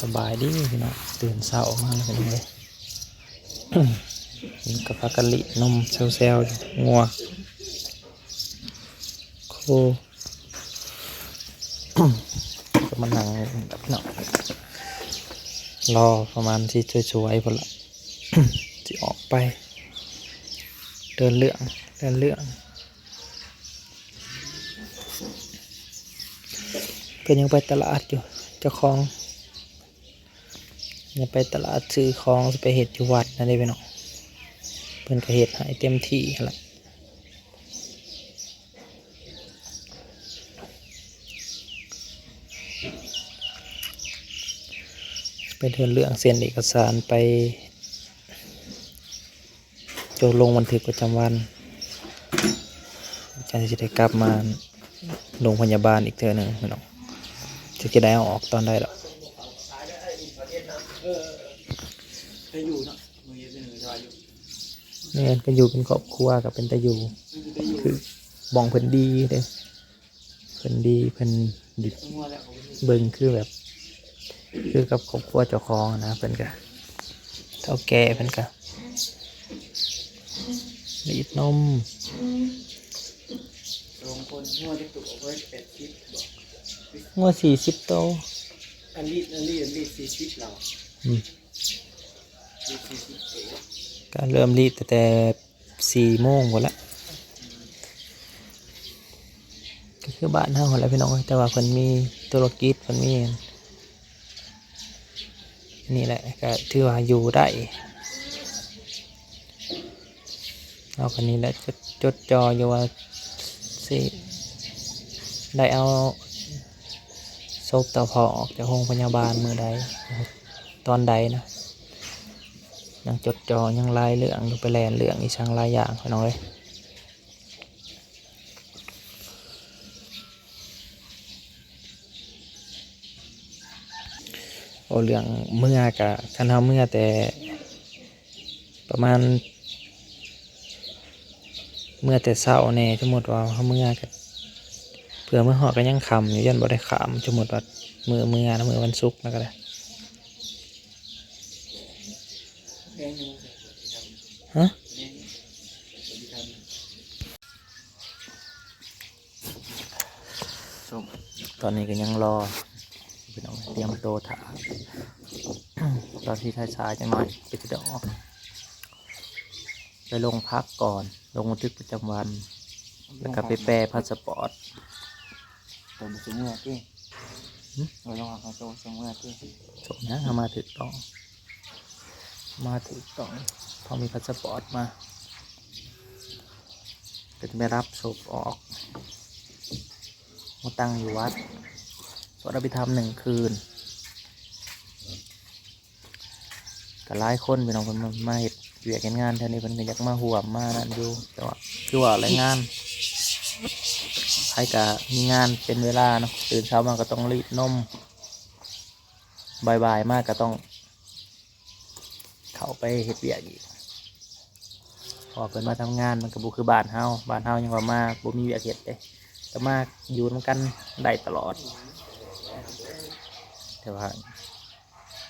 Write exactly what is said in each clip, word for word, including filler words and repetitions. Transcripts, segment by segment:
สบายดีพี่น้อง ตื่นเช้ามาแล้วพี่น้องเอ้ย นี่ก็พากันลีดนมแซวๆอยู่ งัว โค ก็มานั่งแบบพี่น้อง รอประมาณที่สวยๆพุ่นละ สิออกไป เดินเรื่อง เดินเรื่อง เพิ่นยังไปตลาดอยู่ เจ้าของ ยังไปตลาดซื้อของสิไปเฮ็ดอยู่วัดนั่นเด้พี่น้อง เพิ่นก็เฮ็ดให้เต็มที่หั้นล่ะ ไปเดินเรื่องเซ็นเอกสารไป จดลงบันทึกประจำวัน จั่งสิได้กลับมาโรงพยาบาลอีกเทื่อหนึ่งพี่น้อง จักสิได้เอาออกตอนใดดอก ไปอยู่เนาะ มื้อนี้เป็นจังได๋อยู่ แม่น ก็อยู่เป็นครอบครัวก็เป็นตาอยู่ คือบ้องเพิ่นดีเด้ เพิ่นดี เพิ่นดี เบิ่งคือแบบ คือกับครอบครัวเจ้าของนะ เพิ่นก็ เฒ่าแก่เพิ่นก็ ลีดนม สองคน งัวจักตัว งัวแปดสิบบ่ งัวสี่สิบโต อันลีด อันลีด อันลีดสี่สิบแล้ว อืม ลีดสี่สิบโต ก็เริ่มลีดตั้งแต่สี่โมงพุ้นละ ก็คือบ้านเฮาหั้นแหละพี่น้องเอ้ย แต่ว่าเพิ่นมีธุรกิจ เพิ่นมี นี่แหละ ก็ถือว่าอยู่ได้ เอาคันนี้แหละ จด จดจ่ออยู่ว่าสิได้เอาศพเฒ่าพ่อออกจากโรงพยาบาลมื้อใด ตอนใดนะ ยังจดจ่อ ยังหลายเรื่องอยู่ ไปแล่นเรื่องอีสังหลายอย่างพี่น้องเอ้ย โอ้ เรื่องเมือกะ คันเฮาเมือแต่ประมาณ เมือแต่เช้าแหน่ สมมุติว่าเฮาเมือกะ เผื่อเมือฮอดก็ยังค่ำอยู่ ย้านบ่ได้ข้าม สมมุติว่ามื้อเมือนะ มื้อวันศุกร์นะก็ได้ ฮะ ส้ม ตอนนี้ก็ยังรอ พี่น้องเตรียมตัวถ่า ตอนที่ท้ายๆจังหน่อยก็จะได้ออก ไปโรงพักก่อน ลงบันทึกประจำวัน แล้วก็ไปแปลพาสปอร์ต ตัวบ่สมเมื่อติ หึ เออ ลองเอาของโตสมเมื่อติ สมนะ เอามาถูกต้อง มาถูกต้อง พอมีพาสปอร์ตมา ก็จะไปรับศพออก มาตั้งอยู่วัด สวดอภิธรรมหนึ่งคืน ก็หลายคนพี่น้องเพิ่นมา มาเฮ็ดเวียกเฮ็ดงานแถวนี้ เพิ่นก็อยากมาร่วมมานั่นอยู่ แต่ว่าคือว่าแหละ งาน ไผก็มีงานเป็นเวลาเนาะ ตื่นเช้ามาก็ต้องลีดนม บ่ายๆมาก็ต้อง เข้าไปเฮ็ดเวียกอีก เพราะว่าเพิ่นมาทำงานมันก็บ่คือบ้านเฮา บ้านเฮายังว่ามาบ่มีเวียกเฮ็ดเด้ ก็มาอยู่นำกันได้ตลอด แต่ว่า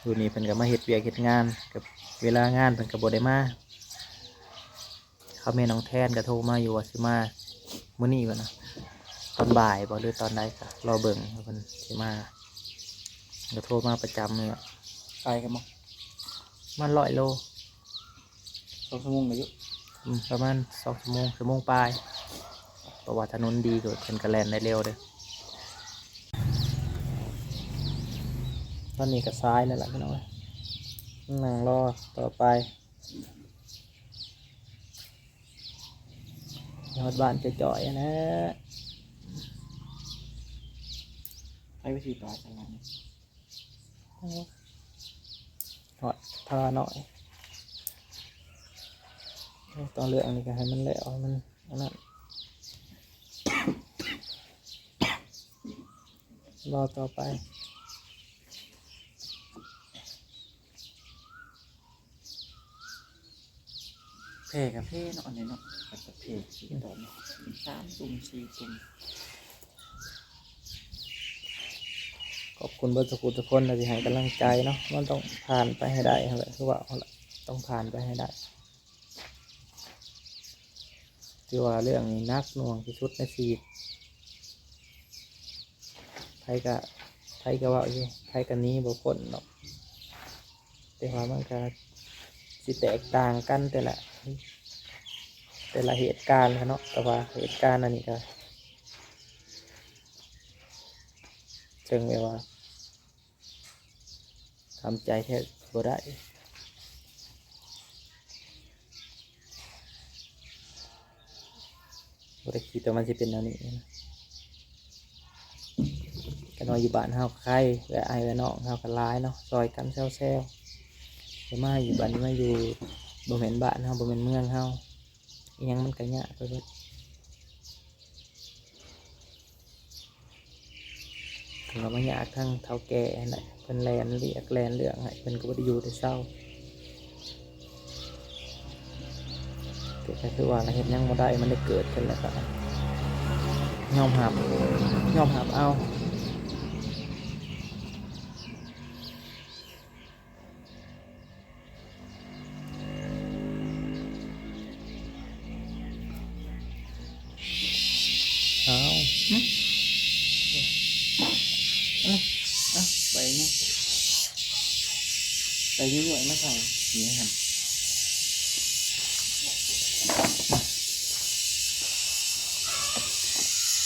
อยู่นี่เพิ่นก็มาเฮ็ดเวียกเฮ็ดงาน ก็เวลางานเพิ่นก็บ่ได้มา เขาแม่น้องแทนก็โทรมาอยู่ว่าสิมามื้อนี้บ่นะ ตอนบ่ายบ่หรือตอนใดก็รอเบิ่งว่าเพิ่นสิมา ก็โทรมาประจำนี่แหละ ไกลกันบ่ ประมาณร้อยโล สองชั่วโมงได้อยู่ อืม ประมาณสองชั่วโมง ชั่วโมงปลาย เพราะว่าถนนดีก็เพิ่นก็แล่นได้เร็วเด้อ ตอนนี้ก็สายแล้วล่ะพี่น้องเอ้ย นั่งรอต่อไป ฮอดบ้านจ่อยๆหั้นแหละ ไปวิธีปลาตลาดนี่ โอ้ ฮอดท่าน้อย ต้องเลือกอันนี้ก็ให้มันแล้ว ให้มันอันนั้น รอต่อไป แพร่กับแพร่เนาะ อันนี้เนาะ กับแพร่สี่ตอนเนาะ สามตุ่ม สี่ตุ่ม ก็ ขอบคุณเบิดสุขุทุกคนนะที่ให้กำลังใจเนาะ มันต้องผ่านไปให้ได้หั่นแหละ คือว่าหั่นแหละ ต้องผ่านไปให้ได้ ถือว่าเรื่องนี้หนักหน่วงที่สุดในชีวิต ไผก็ ไผก็เว้าอยู่ ไผก็หนีบ่พ้นดอก แต่ว่ามันก็สิแตกต่างกันแต่ละ แต่ละเหตุการณ์หั้นเนาะ แต่ว่าเหตุการณ์อันนี้ก็ เชิงแบบว่า ทำใจแทบบ่ได้ บ่ได้คิดว่ามันสิเป็นแนวนี้นะ ก็นอนอยู่บ้านเฮาก็ไค เอื้อยอ้ายเอื้อยน้องเฮาก็หลายเนาะ ซอยกันแซวๆ แต่มาอยู่บ้านนี้ มาอยู่ บ่แม่นบ้านเฮา บ่แม่นเมืองเฮา อิหยังมันก็ยากไปเบิด ก็มายากทั้งเฒ่าแก่นั่นแหละ เพิ่นแล่นเวียกแล่นเรื่องให้ เพิ่นก็บ่ได้อยู่ได้เซา แต่ก็คือว่าเฮ็ดหยังบ่ได้ มันได้เกิดขึ้นแล้วก็ยอมรับ ยอมรับเอา เอา หึ เอ้า เอ้า ไปนี่ ไปนี่ด้วย มาใส่ นี่ครับ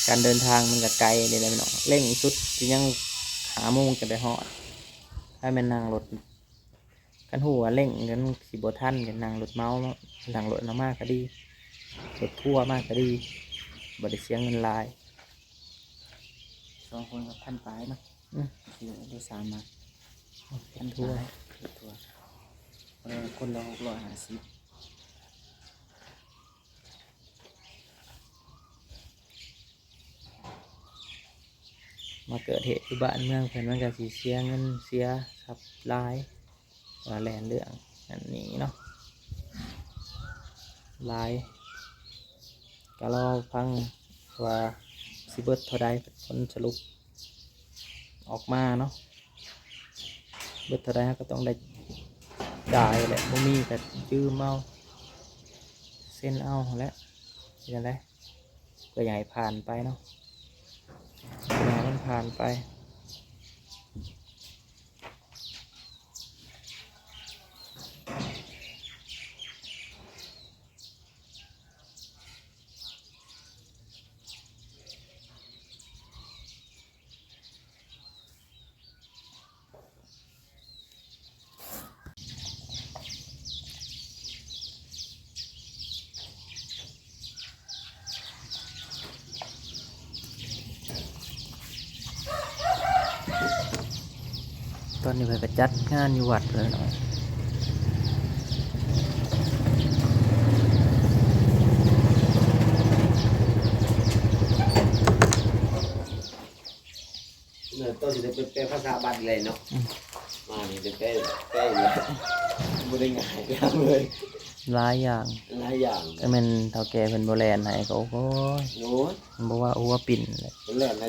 การเดินทางมันก็ไกลเลยนะพี่น้อง เร่งสุดสิยังห้าโมงจะไปฮอด ถ้าแม่นนั่งรถ คันฮู้ว่าเร่ง คันสิบ่ทันก็นั่งรถเหมาเนาะ นั่งรถอันนั้นมาก็ดี รถทัวร์มาก็ดี บ่ได้เสียเงินหลาย สองคนก็พันปลายเนาะ อืม ซื้อโดยสารมา พันปลาย รถทัวร์ เออ คนละหกร้อยห้าสิบ มาเกิดเหตุอยู่บ้านเมืองเพิ่น มันก็สิเสียเงินเสียทรัพย์หลาย ว่าแล่นเรื่องนั่นนี่เนาะ หลาย ก็รอฟังว่าสิเบิดเท่าใด ผลสรุปออกมาเนาะ เบิดเท่าใดเราก็ต้องได้จ่ายแหละ บ่มีก็ยืมเอา เซ็นเอาแหละ เป็นจั่งใด ก็อยากให้ผ่านไปเนาะ อยากให้มันผ่านไป ตอนนี้เพิ่นก็จัดงานอยู่วัดเลยเนาะ เนี่ย ต้นสิได้ไปแปลภาษาบ้านเลยเนาะ อืม มานี่ได้แปล แปลอยู่แล้ว บ่ได้ง่ายเลย หลายอย่าง หลายอย่าง ก็แม่นเฒ่าแก่เพิ่นบ่แล่นให้ก็ โอ้ย โอ้ย มันบ่ว่าหัวปิ่นเลย แล่นให้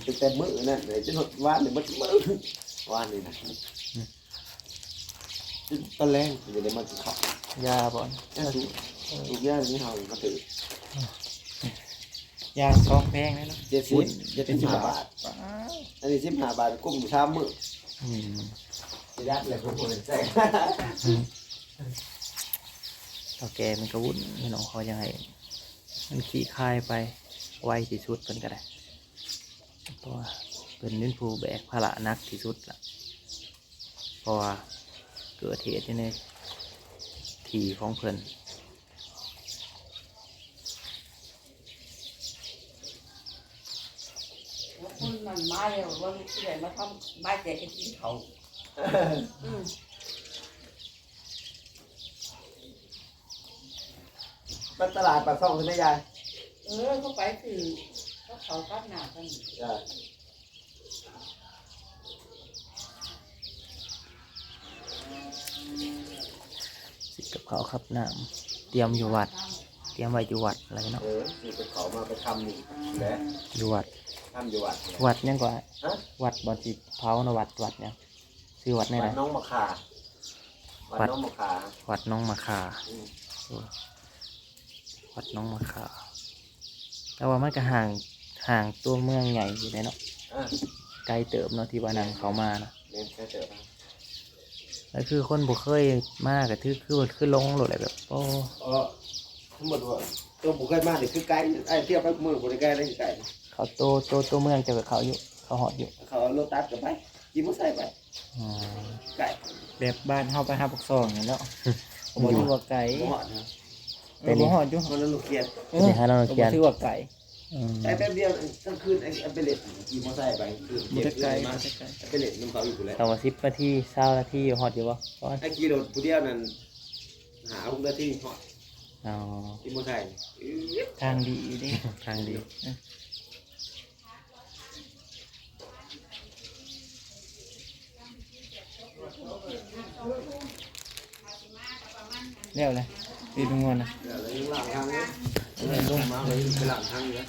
ตั้งแต่มื้อนั้นเลย จนฮอดวานนี่ หมดมื้อ วานนี่นะ อืม ตอนแรกจะได้มากินข้าวยาบ่อน เอ้ย สูบ สูบยานี่เฮามาถือ ยาสองแพงเลยเนาะ เจ็ดสิบ เจ็ดสิบห้าบาท ว้าว อันนี้สิบห้าบาท กุ้มสามมื้อ อืม สิดัดเลย ผมบ่ได้ใส่ อืม เฒ่าแก่มันก็วุ่นพี่น้อง เขาอยากให้มันคลี่คลายไปไวที่สุดเพิ่นก็ได้ เพราะว่าเพิ่นเป็นผู้แบกภาระหนักที่สุดละ เพราะว่าเกิดเหตุอยู่ในที่ของเพิ่น คนมันมาแล้ว ว่าลูกที่ไหนมาทำ มาแจกกินเขา อืม ไปตลาดปากช่องใช่ไหมยาย เออ เขาไปซื้อ เขาเขากับน้ำกัน จ้ะ ซื้อกับข้าวกับน้ำ เตรียมอยู่วัด เตรียมไว้อยู่วัดอะไรเนาะ เออ ซื้อกับข้าวมาไปทำนี่แหละ อยู่วัด ทำอยู่วัดนั่นแหละ วัดหยังก็ ฮะ วัดบ่อนสิเผานะ วัดวัดหยัง ชื่อวัดแนว วั ใด ดหนองมะข่า วั วั ด ดหนองมะข่า วัดหนองมะข่า อืม โอ้วัดหนองมะข่า แต่ว่ามันก็ห่างห่างตัวเมืองใหญ่อยู่เด้เนาะ อ่ะ ไกลเติบเนาะที่ว่านั่งเขามานะ เล่นแค่เจอนะ แล้วคือคนบ่เคยมาก็ถือคือคือหลงโลดแหละแบบ โอ้ เออทั้งหมดว่าตัวผมเคยมาเนี่ยคือไกลไอ้เที่ยวไปเมืองบริไกลได้ไกล เขาโตโตโตเมืองเจ้าก็เขาอยู่ เขาฮอดอยู่ เขาเอารถตัดกันไปขี่มอเตอร์ไซค์ไป อ๋อ ไกล แบบบ้านเฮาไปหาปากซองนี่เนาะ บ่ถือว่าไกล บ่ฮอดนะ เออบ่ฮอดอยู่ มันนั่นลูกเกียน เออ ไปหาเราเขียน ก็บ่ถือว่าไกล อืม ไปแป๊บเดียวกลางคืนไอ้ไอ้ไปเล่นขี่มอเตอร์ไซค์ไปคือ บ่ได้ไกล มา บ่ได้ไกล ไอ้ไปเล่นน้ำเขาอยู่แล้ว เขาว่าสิบนาทีซาวนาทีอยู่ฮอดอยู่บ่ ไอ้ขี่รถผู้เดียวนั่นหาหกนาทีฮอด อ๋อ ขี่มอเตอร์ไซค์ ทางดีอยู่เด้ ทางดี แล้วแหละ ปิดงวนนะ แล้วยังหลังทางเลยลงมาเลยไปหลังทางอยู่แล้ว